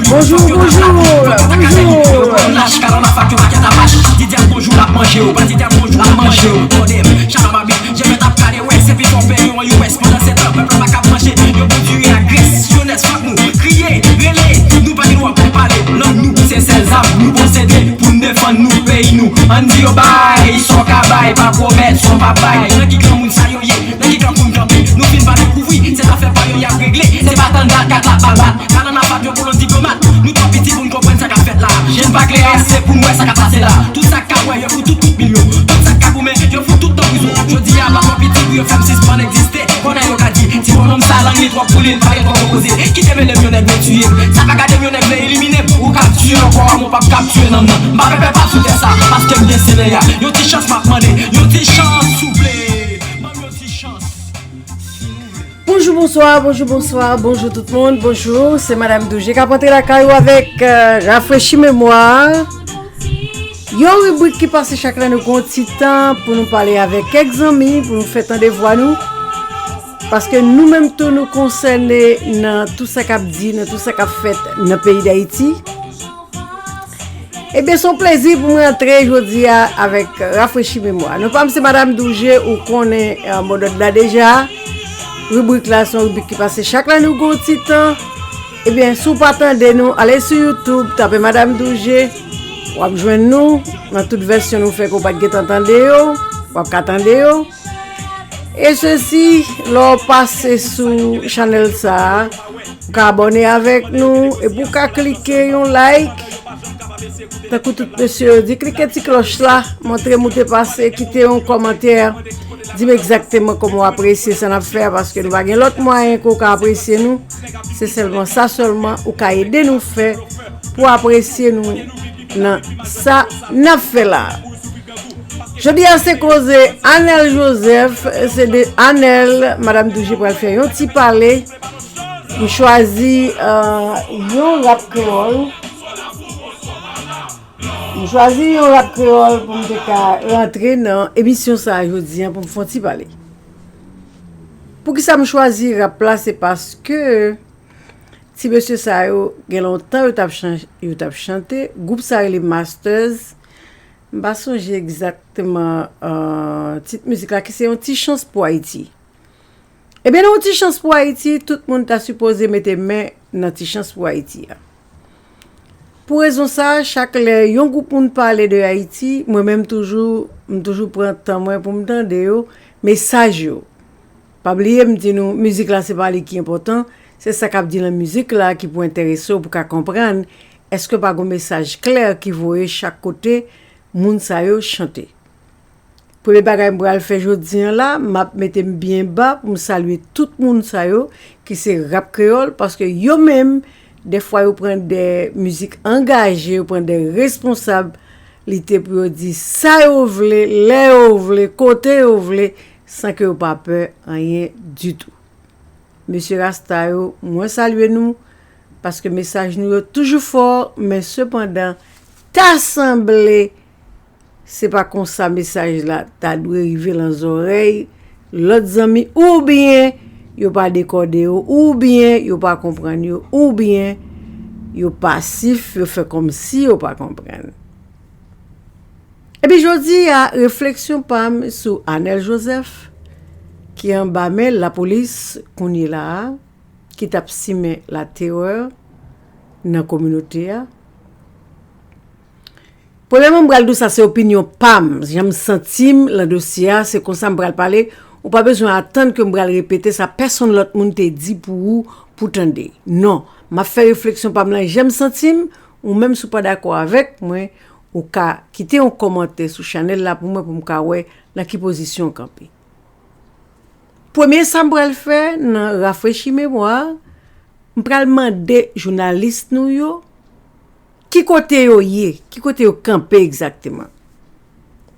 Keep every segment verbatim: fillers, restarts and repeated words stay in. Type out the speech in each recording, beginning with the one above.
Bonjou, bonjou, bonjou. Lach kalan nan fak yo pa kèt apach. Di dyab bonjou l ap manje w, pa di dyab bonjou l ap manje w. Tande m, chalababit, je mèt ap gade wè, se pi fò pè yo an U S pandan se tan pèp la pa kab manje. Yo pwodui agrès, jenès fòk nou kriye, rele. Nou pa gen dwa pou pale, lang nou se sèl zam nou posede pou n defann nou peyi nou. Ann di yo bay, sa w ka bay, pa pwomèt, sa w p ap bay. Nan ki granmoun sa yo ye, nan ki granmoun kanpe. Nou fin pa dekouvri, se zafè pa yo y ap regle. Se pa tann dat kat la pa bat. Kalan nan fak yo kolon diplomat. Nou twò piti pou n konprann sa k ap fèt la. Je n pa klere ase pou n wè sa k ap pase la. Tout sa k ka wè, yo fout tout kout milyon. Tout sa k ka goumen, yo fout tout nan prizon. Jodi a, pa twò piti pou yo fè m sispann egziste. Konnen yo ka di, ti bonnonm sa lang li twòp pou li, l pa gen twò koze. Kite mele m yon nèg vle tiye m. Sa pa gade m yon nèg vle elimine m. Ou kap tiye ankò, men w p ap kap tiye nanm nan. M pa pè pèp ap sou tè sa, paske m gen se nèg a. Yon ti chans m ap mande, yon ti chans souple. Ban m yon ti chans. Bonjou, bonswa, bonjou, bonswa, bonjou tout moun, bonjou, se Madam Douje k ap antre lakay ou avèk euh, Rafrechi Memwa. Yon ribrik ki pase chak lè nou gon ti tan pou nou pale avèk kèk zanmi, pou nou fè tande vwa nou. Paske nou menm tou nou konsène nan tout sa k ap di, nan tout sa k ap fèt nan peyi Dayiti. Ebyen, se yon plezi pou mwen antre jodi a avèk Rafrechi Memwa. Non pa m se Madam Douje, ou konnen euh, modòd la deja. Ribrik la se yon ribrik ki pase chak lè nou gon ti tan. Ebyen, si w pa tande nou, ale sou YouTube, tape Madam Douje. W ap jwenn nou nan tout vèsyon nou fè ke w pa t gentan tande yo. W ap ka tande yo. E sesi, lè w pase sou chanèl sa a, ou ka abòne avèk nou, epi ou ka klike yon like. Tankou tout mesye yo di, klike ti klòch la, montre m ou te pase, kite yon kòmantè, di m egzakteman kòman w apresye sa n ap fè a, paske nou pa gen lòt mwayen ke w ka apresye nou. Se sèlman sa sèlman ou ka ede nou fè pou apresye nou nan sa n ap fè la a. Jodi a se koze Anèl Joseph, se de Anèl, Madam Douje pral fè yon ti pale. M chwazi euh, yon rap kreyòl. M chwazi yon rap kreyòl pou m te ka rantre nan emisyon sa a jodi a pou m fè yon ti pale. Poukisa m chwazi rap la? Se paske ti mesye sa yo gen lontan yo t ap chan- yo t ap chante. Gwoup sa rele Masters. M pa sonje egzakteman euh, tit mizik la ki se yon ti chans pou Ayiti. Ebyen, nan yon ti chans pou Ayiti, tout moun ta sipoze mete men nan ti chans pou Ayiti a. Pou rezon sa, chak lè yon gwoup moun pale de Ayiti, mwen menm toujou, m toujou pran tan mwen pou m tande yo, mesaj yo. Pa bliye m di nou, mizik la se pa li ki enpòtan, se sa k ap di nan mizik la ki pou enterese w pou ka konprann èske pa gon mesaj klè ki voye chak kote moun sa yo chante. Premye bagay m pral fè jodi a la, m ap mete m byen ba pou m salye tout moun sa yo ki se rap kreyòl, paske yo menm, dèfwa yo pran de mizik angaje, yo pran de responsablite pou yo di sa yo vle, lè yo vle, kote yo vle, san ke yo pa pè anyen ditou. Mesye Rasta yo, mwen salye nou, paske mesaj nou yo toujou fò, men sepandan, ta sanble se pa konsa mesaj la ta dwe rive lan zòrèy lòt zanmi, oubyen yo pa dekòde yo, oubyen yo pa konprann yo, oubyen yo pasif, yo fè kòmsi yo pa konprann. Epi jodi a, refleksyon pa m sou Anèl Joseph, ki anba men lapolis kounye la a, ki t ap simen laterè nan kominote a. Premyèman, m pral di w sa se opinyon pa m, jan m santi m lan dosye a, se konsa m pral pale. Ou pa bezwen atann ke m pral repete sa pèsonn lòt moun te di pou ou pou tande. Non, m ap fè refleksyon pa m lan jan m santi m, ou menm si w pa dakò avèk mwen, ou ka kite yon kòmantè sou chanèl la pou mwen pou m ka wè nan ki pozisyon w kanpe. Premye sa m pral fè nan rafrechi memwa, m pral mande jounalis nou yo ki kote yo ye, ki kote yo kanpe egzakteman.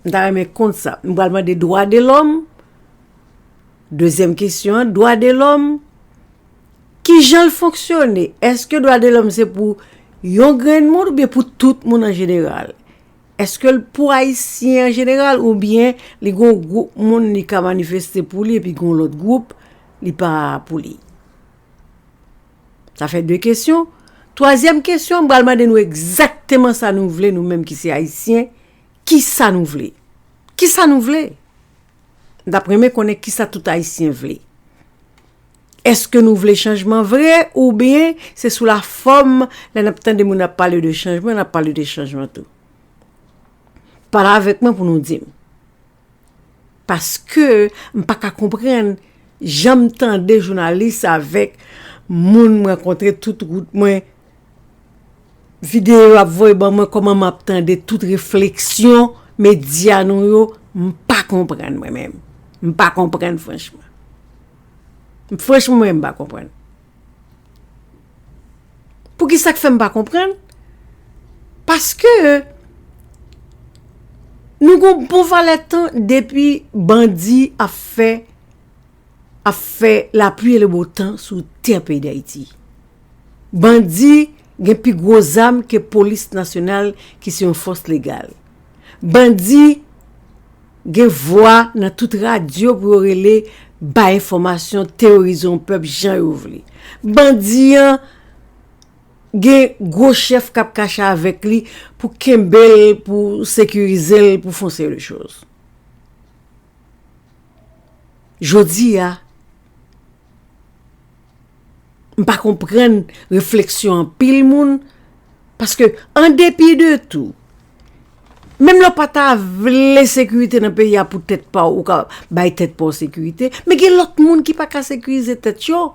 M ta renmen konn sa. M pral mande dwa de lòm. Dezyèm kesyon an, dwa de lòm, kijan l fonksyone? Èske dwa de lòm se pou yon grenn moun oubyen pou tout moun an jeneral? Èske l pou Ayisyen an jeneral oubyen li gon gwoup moun li ka manifeste pou li epi gon lòt gwoup li pa pou li? Sa fè de kesyon. Twazyèm kesyon, m pral mande nou egzakteman sa nou vle, nou menm ki se Ayisyen. Kisa nou vle? Kisa nou vle? M t ap renmen konnen kisa tout Ayisyen vle. Èske nou vle chanjman vre oubyen se sou lafòm, lè n ap tande moun ap pale de chanjman, n ap pale de chanjman tou? Pale avèk mwen pou nou di m. Paske m pa ka konprann jan m tande jounalis avèk moun m rankontre tout wout mwen, videyo yo ap voye ban mwen, kòman m ap tande tout refleksyon medya nou yo, m pa konprann mwen menm. M pa konprann franchman. Franchman, mwen, m pa konprann. Poukisa k fè m pa konprann? Paske nou gon bon valè tan depi bandi ap fè, ap fè lapli e le bo tan sou tè peyi Dayiti. Bandi gen pi gwo zam ke polis nasyonal ki se yon fòs legal. Bandi gen vwa nan tout radyo pou yo rele, bay enfòmasyon, teworize yon pèp jan yo vle. Bandi an gen gwo chèf k ap kache avèk li pou kenbe l, pou sekirize l, pou fè yon seri de choz. Jodi a, m pa konprann refleksyon anpil moun, paske an depi de tou, menm lè w pa ta vle sekirite nan peyi a pou tèt pa w, ou ka bay tèt pa w sekirite, men gen lòt moun ki pa ka sekirize tèt yo.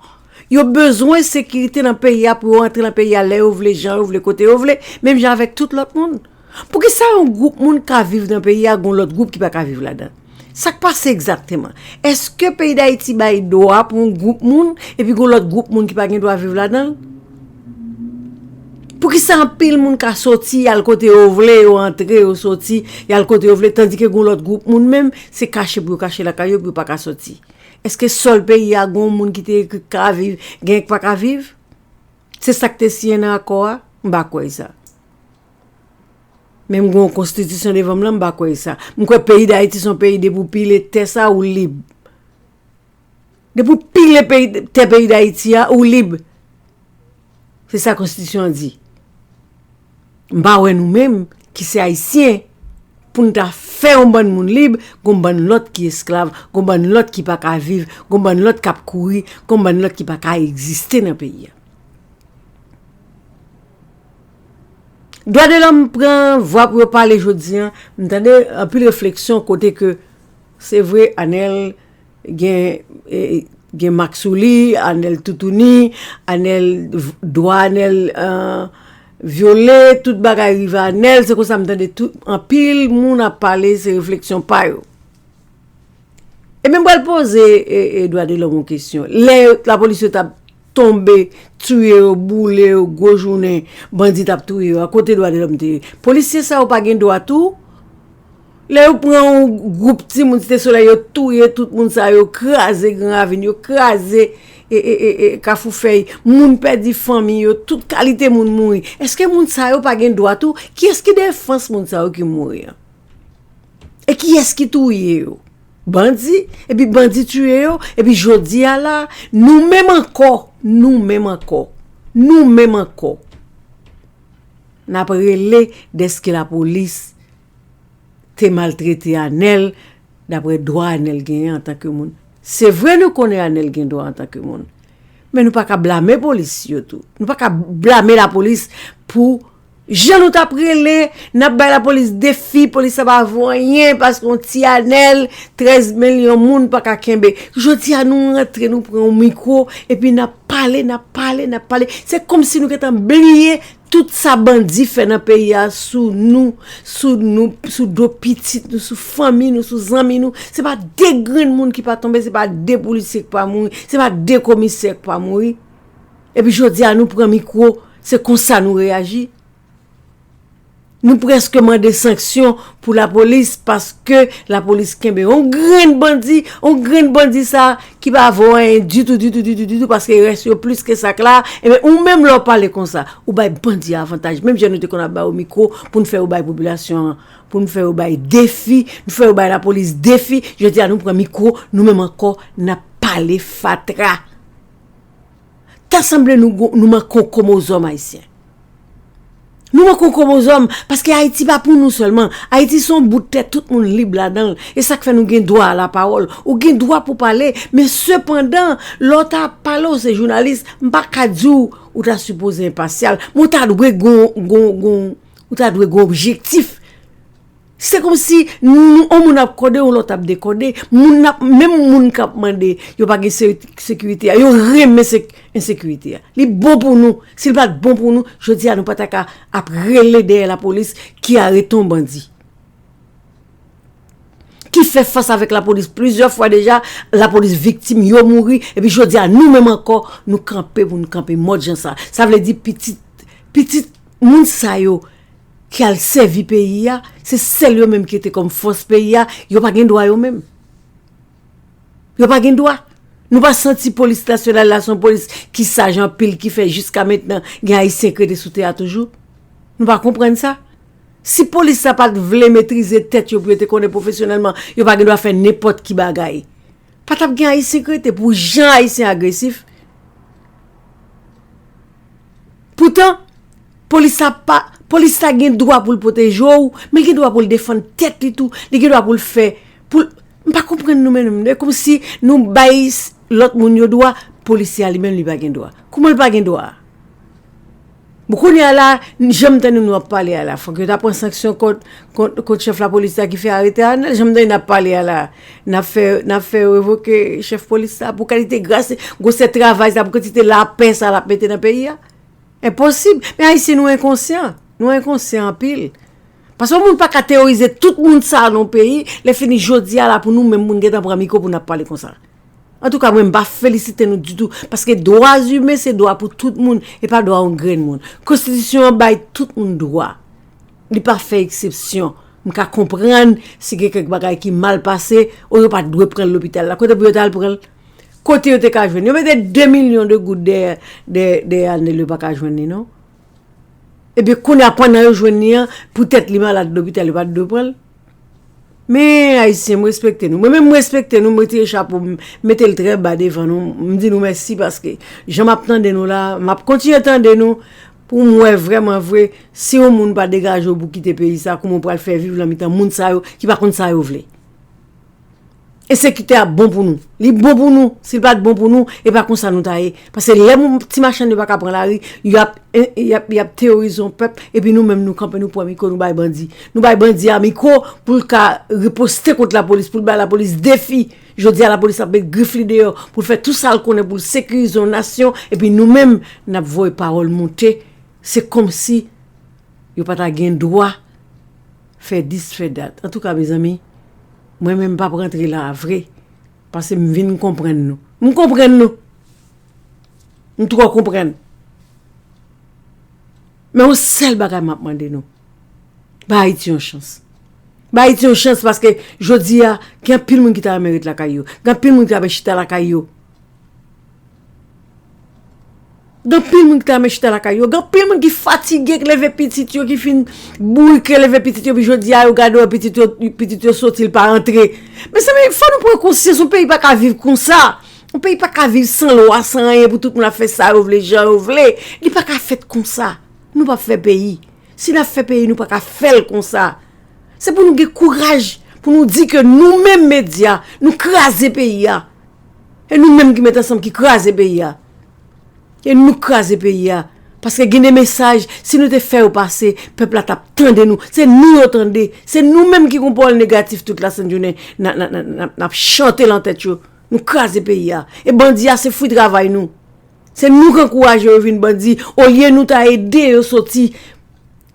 Yo bezwen sekirite nan peyi a pou yo antre nan peyi a lè yo vle, jan yo vle, kote yo vle, menm jan avèk tout lòt moun. Poukisa yon gwoup moun ka viv nan peyi a, gon lòt gwoup ki pa ka viv ladan? Sa k pase egzakteman? Èske peyi Dayiti bay dwa pou yon gwoup moun, epi gon lòt gwoup moun ki pa gen dwa viv ladan l? Poukisa anpil moun ka soti, y al kote yo vle, yo antre, yo soti, y al kote yo vle, tandike gon lòt gwoup moun menm, se kache pou yo kache lakay yo, pou yo pa ka soti? Èske sòl peyi a, gon moun ki te ekri k ka viv, gen k pa ka viv? Se sa k te siyen nan akò a? M pa kwè sa. Men m gen yon konstitisyon devan m lan, m pa kwè sa. M kwè peyi Dayiti se yon peyi, depi w pile tè sa, ou lib. Depi w pile peyi, tè peyi Dayiti a, ou lib. Se sa konstitisyon an di. M pa wè nou menm, ki se Ayisyen, pou n ta fè yon bann moun lib, gon bann lòt ki esklav, gon bann lòt ki pa ka viv, gon bann lòt k ap kouri, gon bann lòt ki pa ka egziste nan peyi a. Dwa de lòm pran vwa pou yo pale jodi a. M tande anpil refleksyon kote ke se vre Anèl gen, e, gen mak sou li, Anèl toutouni, Anèl v-, dwa Anèl, e, vyole, tout bagay rive Anèl, se konsa m tande tout, anpil moun ap pale, se refleksyon pa yo. Ebyen, m pral poze, e, e, dwa de lòm yon kesyon. Lè lapolis yo t ap tonbe, touye yo, boule yo, gwo jounen, bandi t ap touye yo, a kote dwa de lòm te ye? Polisye sa yo pa gen dwa tou? Lè yo pran yon gwoup timoun Site Solèy, yo touye tout moun sa yo, kraze Gran Ravin, yo kraze, e, e, e, e, Kafou Fèy, moun pèdi fanmi yo, tout kalite moun mouri. Èske moun sa yo pa gen dwa tou? Kiyès ki defans moun sa yo ki mouri an? E kiyès ki touye yo? Bandi, epi bandi tiye yo, epi jodi a la, nou menm ankò, nou menm ankò, nou menm ankò, n ap rele dèske lapolis te maltrete Anèl, daprè dwa Anèl genyen antanke moun. Se vre nou konnen Anèl gen dwa antanke moun, men nou pa ka blame polis yo tou. Nou pa ka blame lapolis pou jan nou t ap rele, n ap bay lapolis defi, polis la pa vo anyen, paske yon ti Anèl, trèz milyon moun pa ka kenbe. Jodi a, nou rantre, nou pran yon mikwo, epi n ap pale, n ap pale, n ap pale. Se kòmsi nou gentan bliye tout sa bandi fè nan peyi a sou nou, sou nou, sou do pitit nou, sou fanmi nou, sou zanmi nou. Se pa de grenn moun ki pa tonbe, se pa de polisye ki pa mouri, se pa de komisè ki pa mouri. Epi jodi a, nou pran mikwo, se konsa nou reyaji. Nou prèske mande sanksyon pou lapolis paske lapolis kenbe yon grenn bandi, yon grenn bandi sa ki pa vo anyen ditou, ditou, ditou, ditou, paske rès yo plis ke sa k la. Ebyen, ou menm lè w pale konsa, ou bay bandi a avantaj. Menm jan nou te konn ap ba yo mikwo pou n fè yo bay popilasyon an, pou n fè yo bay defi, nou fè yo bay lapolis defi, jodi a nou pran mikwo, nou menm ankò, n ap pale fatra. Ta sanble nou, nou manke yon kwomozòm ayisyen. Nou manke yon kwomozòm, paske Ayiti pa pou nou sèlman. Ayiti se yon bout tè, tout moun lib ladan l. E sa k fè nou gen dwa a lapawòl. Ou gen dwa pou pale, men sepandan, lè w ta ap pale, w se jounalis, m pa ka di w, ou ta sipoze enpasyal, men w ta dwe gon, gon, gon, ou ta dwe gon objektif. Se kòmsi nou, yon moun ap kòde, yon lòt ap dekòde. Moun ap, menm moun k ap mande yo pa gen se-, sekirite a, yo renmen se-, ensekirite a. Li bon pou nou. Si l pa t bon pou nou, jodi a nou pa ta ka ap rele dèyè lapolis ki arete yon bandi. Ki fè fas avèk lapolis plizyè fwa deja, lapolis viktim, yo mouri, epi jodi a nou menm ankò, nou kanpe pou nou kanpe mòd jan sa. Sa vle di pitit, pitit moun sa yo ki al sèvi peyi a, se sèl yo menm ki rete kòm fòs peyi a, yo pa gen dwa yo menm. Yo pa gen dwa. Nou pa santi polis nasyonal la se yon polis ki saj anpil, ki fè jiska mentnan gen Ayisyen k rete sou tè a toujou? Nou pa konprann sa? Si polis la pa t vle metrize tèt yo pou yo te konnen pwofesyonèlman, yo pa gen dwa fè nenpòt ki bagay. Pa t ap gen Ayisyen k rete pou jan Ayisyen agresif. Poutan, polis la pa, polis la gen dwa pou l pwoteje w, men l gen dwa pou l defann tèt li tou, li gen dwa pou l fè, pou l, m pa konprann nou menm, e kòmsi nou bay s-, lòt moun yo dwa, polisye a li menm li pa gen dwa. Kouman l pa gen dwa a? Bon, kounye a la, jan m tande nou ap pale a la, fòk yo ta pran sanksyon kont, kont, kont chèf lapolis la ki fè arete Arnel, jan m tande n ap pale a la, n ap fè, n ap fè revoke chèf polis la pou kalite gras, gwosè travay sa, pou kantite lapè sa l ap mete nan peyi a. Enposib. Men Ayisyen nou enkonsyan. Nou enkonsyan anpil. Paske yon moun pa ka teworize tout moun sa nan yon peyi, lè fini jodi a la pou nou menm moun gentan pran mikwo pou n ap pale konsa. Antouka, mwen m pa felisite nou ditou, paske dwa imen se dwa pou tout moun, e pa dwa yon grenn moun. Konstitisyon an bay tout moun dwa. Li pa fè eksepsyon. M ka konprann si gen kèk bagay ki mal pase, o yo pa t dwe pran l lopital la. Kote pou yo t al pran l? Kote yo te ka jwenn? Yo mete de milyon de goud dèyè, dèyè, dèyè Arnel, yo pa ka jwenn li, non. Ebyen, kounye a, pandan yo jwenn li an, poutèt li malad lopital, yo pa t dwe pran l. Men, Ayisyen, m respekte nou. Mwen menm, m respekte nou, m retire chapo m, m mete l trè ba devan nou. M di nou mèsi paske jan m ap tande nou la, m ap kontinye tande nou pou m wè vrèman vre si yon moun pa degaje w pou kite peyi sa, kouman w pral fè viv nan mitan moun sa yo ki pa konn sa yo vle. Ensekirite a bon pou nou. Li bon pou nou. Si l pa t bon pou nou, e pa konsa nou ta ye. Paske lè moun, ti machann yo pa ka pran lari, y ap, y ap, y ap teworize yon pèp, epi nou menm nou kanpe, nou pran mikwo, nou bay bandi. Nou bay bandi a mikwo pou l ka riposte kont lapolis, pou l bay lapolis defi. Jodi a, lapolis ap met grif li deyò, pou l fè tou sa l konnen pou l sekirize yon nasyon, epi nou menm, n ap voye pawòl monte. Se kòmsi yo pa ta gen dwa fè dis, fè dat. Antouka, mezanmi, mwen menm m p ap rantre la a vre, paske m vin konprann nou. M konprann nou. M twò konprann. Men yon sèl bagay m ap mande nou. Bay Ayiti yon chans. Bay Ayiti yon chans paske jodi a, gen anpil moun ki ta renmen ret lakay yo. Gen anpil moun ki ta renmen chita lakay yo. Gen anpil moun ki ta renmen chita lakay yo. Gen anpil moun ki fatige, ki leve pitit yo, ki fin bourike, leve pitit yo, pi jodi a, yo gade wè pitit yo, pitit yo soti, l pa rantre. Mezanmi, fò nou pran konsyans, yon peyi pa ka viv konsa. Yon peyi pa ka viv san lwa, san anyen, pou tout moun ap fè sa yo vle, jan yo vle. Li pa ka fèt konsa. Nou p ap fè peyi. Si n ap fè peyi, nou pa ka fè l konsa. Se pou nou gen kouraj, pou nou di ke nou menm medya, nou kraze peyi a. E nou menm ki met ansanm ki kraze peyi a. E nou kraze peyi a. Paske gen de mesaj, si nou te fè yo pase, pèp la t ap tande nou. Se nou yo tande. Se nou menm ki gon pawòl negatif tout lasent jounen. N a, n a, n a, n a, n ap chante lan tèt yo. Nou kraze peyi a. E bandi a, se fwi travay nou. Se nou k ankouraje yo vin bandi. Olye nou ta ede yo soti,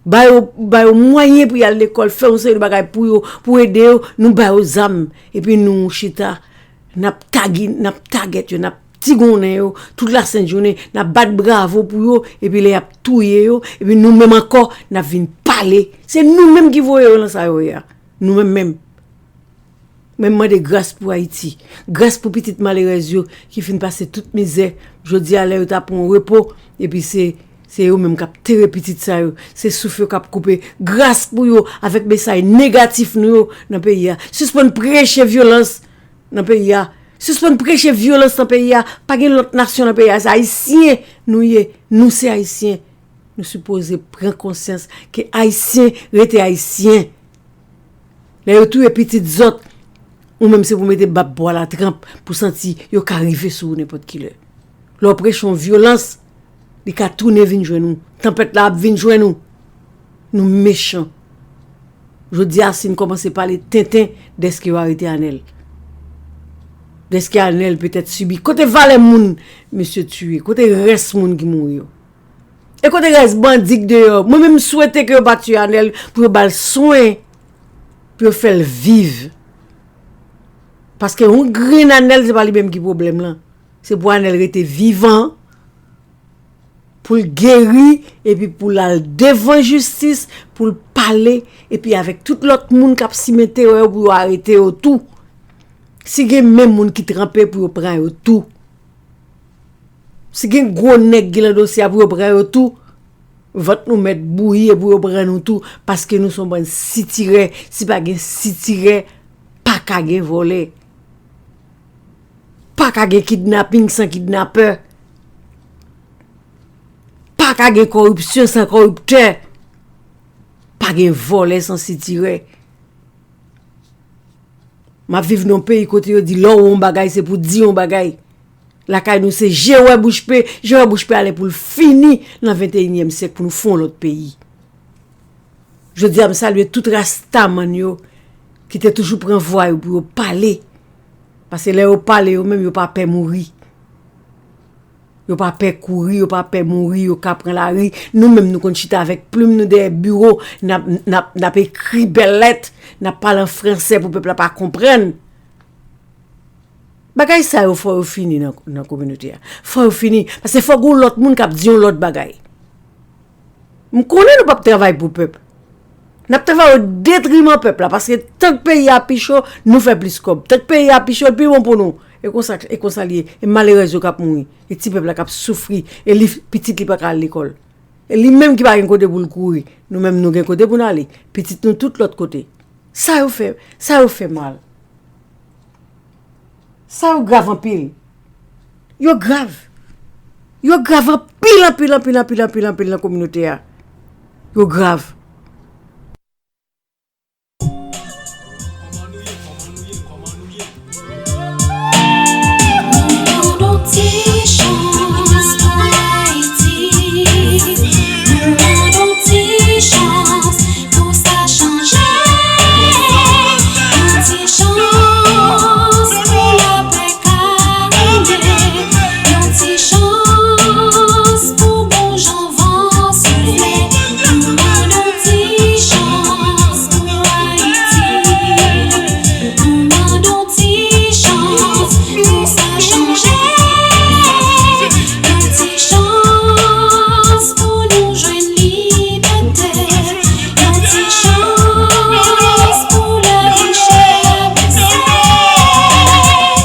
ba yo, ba yo mwayen pou y al lekòl, fè yon seri de bagay pou yo, pou ede yo, nou ba yo zam. Epi nou chita, n ap tagi-, n ap tagèt yo, n ap tigonnen yo, tout lasent jounen, n ap bat bravo pou yo, epi lè y ap touye yo, epi nou menm ankò, n ap vin pale. Se nou menm ki voye yo lan sa yo ye a. Nou menm menm. Men m mande gras pou Ayiti. Gras pou pitit malerèz yo ki fin pase tout mizè. Jodi a, lè yo ta pran repo, epi se, se yo menm k ap tere pitit sa yo. Se souf yo k ap koupe. Gras pou yo avèk mesaj negatif nou yo nan peyi a. Sispann preche vyolans nan peyi a. Sispann preche vyolans nan peyi a. Pa gen lòt nasyon nan peyi a. Se Ayisyen nou ye. Nou se Ayisyen. Nou sipoze pran konsyans ke Ayisyen rete Ayisyen. Lè yo touye pitit zòt, ou menm se pou mete bab bwa latranp pou santi yo ka rive sou ou nenpòt ki lè. Lè w preche yon vyolans, li ka tounen vin jwenn ou. Tanpèt la ap vin jwenn ou. Nou mechan. Jodi a, si n kòmanse pale tenten, dèske yo arete Anèl. Dèske Anèl petèt sibi. Kote valè moun misye tiye? Kote rès moun ki mouri yo? E kote rès bandi k deyò? Mwen menm, m swete ke yo pa tiye Anèl pou yo ba l swen, pou yo fè l viv. Paske yon grenn Anèl, se pa li menm ki pwoblèm lan. Se pou Anèl rete vivan, pou l geri, epi pou l al devan jistis, pou l pale, epi avèk tout lòt moun k ap simen terè yo, pou yo arete yo tou. Si gen menm moun ki tranpe, pou yo pran yo tou. Si gen gwo nèg ki nan dosye a, pou yo pran yo tou. Vant nou mèt bouyi e pou yo pran nou tou, paske nou se yon bann sitirè. Si pa gen sitirè, pa ka gen vòlè. Pa ka gen kidnaping san kidnapè. Pa ka gen kòripsyon san kòriptè. Pa gen vòlè san sitirè. M ap viv nan yon peyi kote yo di lè w wè yon bagay, se pou di yon bagay. Lakay nou, se je wè bouch pe, je wè bouch pe ale pou l fini nan venteyinyèm syèk pou nou fè yon lòt peyi. Jodi a, m salye tout rastaman yo ki te toujou pran vwa yo pou yo pale. Paske lè yo pale, yo menm, yo pa pè mouri. Yo pa pè kouri, yo pa pè mouri, yo ka pran lari. Nou menm, nou konn chita avèk plim nou dèyè biwo, n ap, n ap, n ap ekri bèl lèt, n ap pale an fransè pou pèp la pa konprann. Bagay sa yo, fò yo fini nan, nan kominote a. Fò yo fini, paske fò gen yon lòt moun k ap di yon lòt bagay. M konnen nou p ap travay pou pèp. N ap travay o detriman pèp la, paske tank peyi a pi cho, nou fè plis kòb. Tank peyi a pi cho, l pi bon pou nou. E konsa, e konsa l ye. E malerèz yo k ap mouri. E ti pèp la k ap soufri. E li, pitit li pa ka al lekòl. E li menm ki pa gen kote pou l kouri. Nou menm, nou gen kote pou n ale. Pitit nou tout lòt kote. Sa yo fè, sa yo fè mal. Sa yo grav anpil. Yo grav. Yo grav anpil, anpil, anpil, anpil, anpil, anpil nan kominote a. Yo grav. Yon ti chans pou Ayiti. Yon ti chans pou sa chanje. Yon ti chans pou lapè ka rive. Yon ti chans pou bon jan van soufle. Nou mande yon ti chans pou Ayiti. Nou mande yon ti chans pou sa chanje. Yon ti chans pou nou jwenn libète. Yon ti chans pou lavi chè a bese.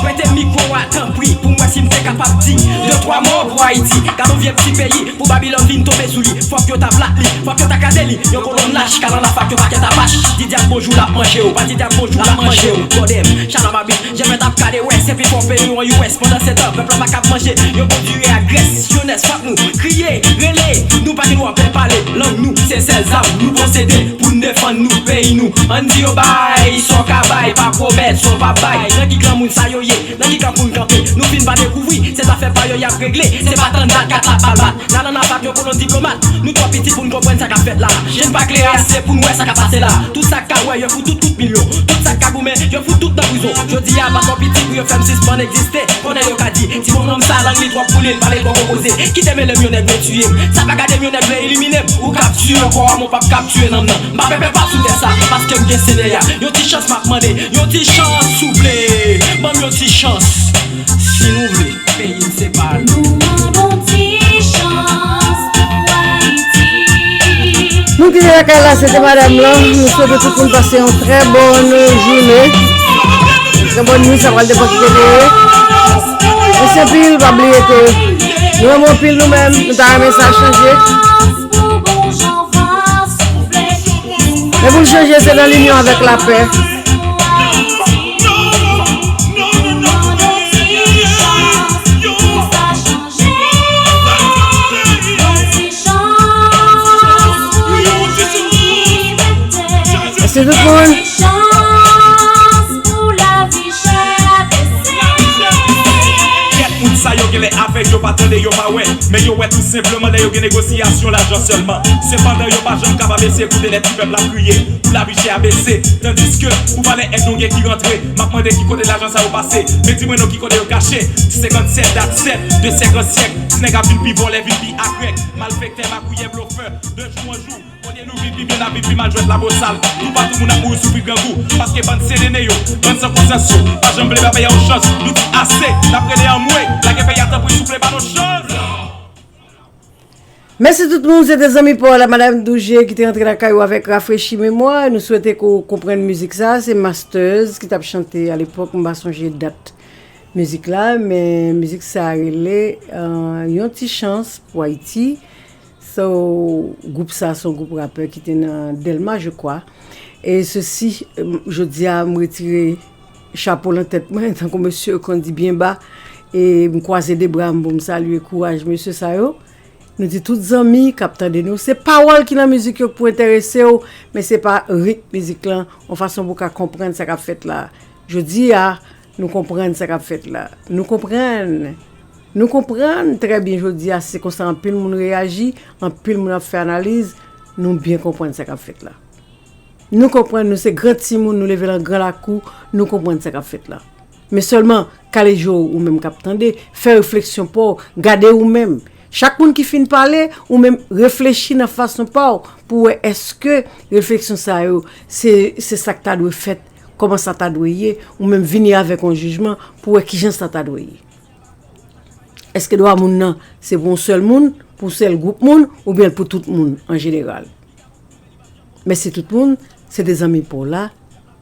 Prete mikwo a, tanpri, pou m wè si m te kapab di de twa mo pou Ayiti. Gade yon vye ti peyi, pou Babilòn vin tonbe sou li. Fòk yo ta plat li, fòk yo ta kraze li. Yon kolonn lach, kalan lafak, yo pakèt apach. Di dyab bonjou, l ap manje w. Pa di dyab bonjou, l ap manje w. Gòdèm, chalababit, jèmèt ap kale wè. Se pi fò peyi w an U S. Pandan se tan, pèp la pa kab manje. Yo pwodui a Grès, Yonès, fòk nou kriye, rele. Nou pa gen dwa pè pale. Lang nou, se sèl zam nou posede pou n defann nou, peyi nou. Ann di yo bay, sa w ka bay, pa pwomèt, sa w p ap bay. Nan ki granmoun sa yo ye? Nan ki kan pou n kanpe? Nou fin pa dekouvri, se zafè pa yo y ap regle. Se pa tann dat kat la bal bat. Nan nan nan bat yon kolon diplomat. Nou twò piti pou n konprann sa k ap fèt la. Je n pa klere ase pou n wè sa k ap pase la. Tout sa k ka wè, yo fout tout kout milyon. Tout sa k ka goumen, yo fout tout nan prizon. Jodi a, pa twò piti pou yo fè m sispann egziste. Konnen yo ka di, ti bonnonm sa, lang li twò pou li, l pale twò konpoze. Kite mele m yon nèg vle tiye m. Sa pa gade m yon nèg vle elimine m. Ou k ap tiye kò a m, ou p ap kab tiye nanm nan. M pa pè pèp ap sou tè sa, paske m gen Senyè a. Yon ti chans m ap mande, yon ti chans souple. Ban m yon ti chans, si nou vle, peyi n se pa nou. Nou mande yon ti chans pou Ayiti. Moun ki te lakay la, se te madanm lan. Nou swete tout moun pase yon trè bòn jounen. Trè bòn nuit, sa pral depann ki kote yo ye. Mèsi anpil, pa bliye ke nou renmen anpil nou menm, nou ta renmen sa chanje. Men pou l chanje, se nan linyon avèk lapè. Tout moun. Chans pou lavi chè a bese. Kèk moun sa yo genlè avèg, yo pa tande, yo pa wè. Men yo wè tou senpleman lè yo gen negosyasyon lajan sèlman. Sepandan, yo pa janm kapab eseye koute lè ti pèp la ap kriye pou lavi chè a bese. Tandiske, pou valè èd nou gen ki rantre, m ap mande ki kote lajan sa yo pase. Men di mwen non ki kote yo kache. Ti senkannsèt, dat sèt, de syèk an syèk. Ti nèg ap vin pi vòlè, vin pi agrèk. Malfektè, makouyè, blofè, de jou an jou. Olye nou vin pi byen, n ap vin pi mal jwèt labosal. Toupatou moun ap mouri soufri grangou. Paske bann selene yo, bann san konsyans yo, pa janm vle ba peyi a yon chans. Nou di ase, n ap rele anmwe. Lage peyi a tanpri, souple ba nou chans. Mèsi tout moun, se te zanmi pa w la, Madanm Douje, ki te rantre lakay ou avèk Rafrechi Memwa. Nou swete ke w konprann mizik sa. Se Masters ki t ap chante alepòk, m pa sonje dat mizik la, men mizik sa rele euh, Yon Ti Chans pou Ayiti. So, gwoup sa se yon gwoup rapè ki te nan Dèlma, je crois. E sesi, euh, jodi a, m retire chapo nan tèt mwen, tankou mesye yo konn di, byen ba. E m kwaze de bra m pou m salye kouraj mesye sa yo. Nou di tout zanmi k ap tande nou, se pawòl ki nan mizik yo k pou enterese w, men se pa ritm mizik lan, yon fason pou w ka konprann sa k ap fèt la. Jodi a, nou konprann sa k ap fèt la. Nou konprann. Nou konprann trè byen jodi a, se konsa anpil moun reyaji, anpil moun ap fè analiz, nou byen konprann sa k ap fèt la. Nou konprann, nou se gran timoun, nou leve nan gran lakou, nou konprann sa k ap fèt la. Men sèlman, kale je w, ou menm k ap tande, fè refleksyon pa w, gade ou menm. Chak moun ki fin pale, ou menm reflechi nan fason pa w pou w wè èske refleksyon sa yo, se, se sa k ta dwe fèt, kòman sa ta dwe ye, ou menm vini avèk yon jijman pou w wè kijan sa ta dwe ye. Èske dwa moun nan, se pou yon sèl moun, pou yon sèl gwoup moun, oubyen pou tout moun an jeneral? Mèsi tout moun, se te zanmi pa w la,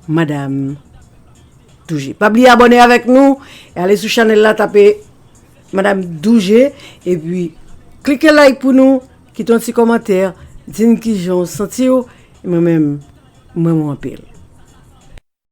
Madanm Douje. Pa bliye abòne avèk nou, e ale sou chanèl la, tape Madanm Douje, epi klike like pou nou, kite yon ti kòmantè, di n kijan w santi w, e mwen menm, m renmen w anpil.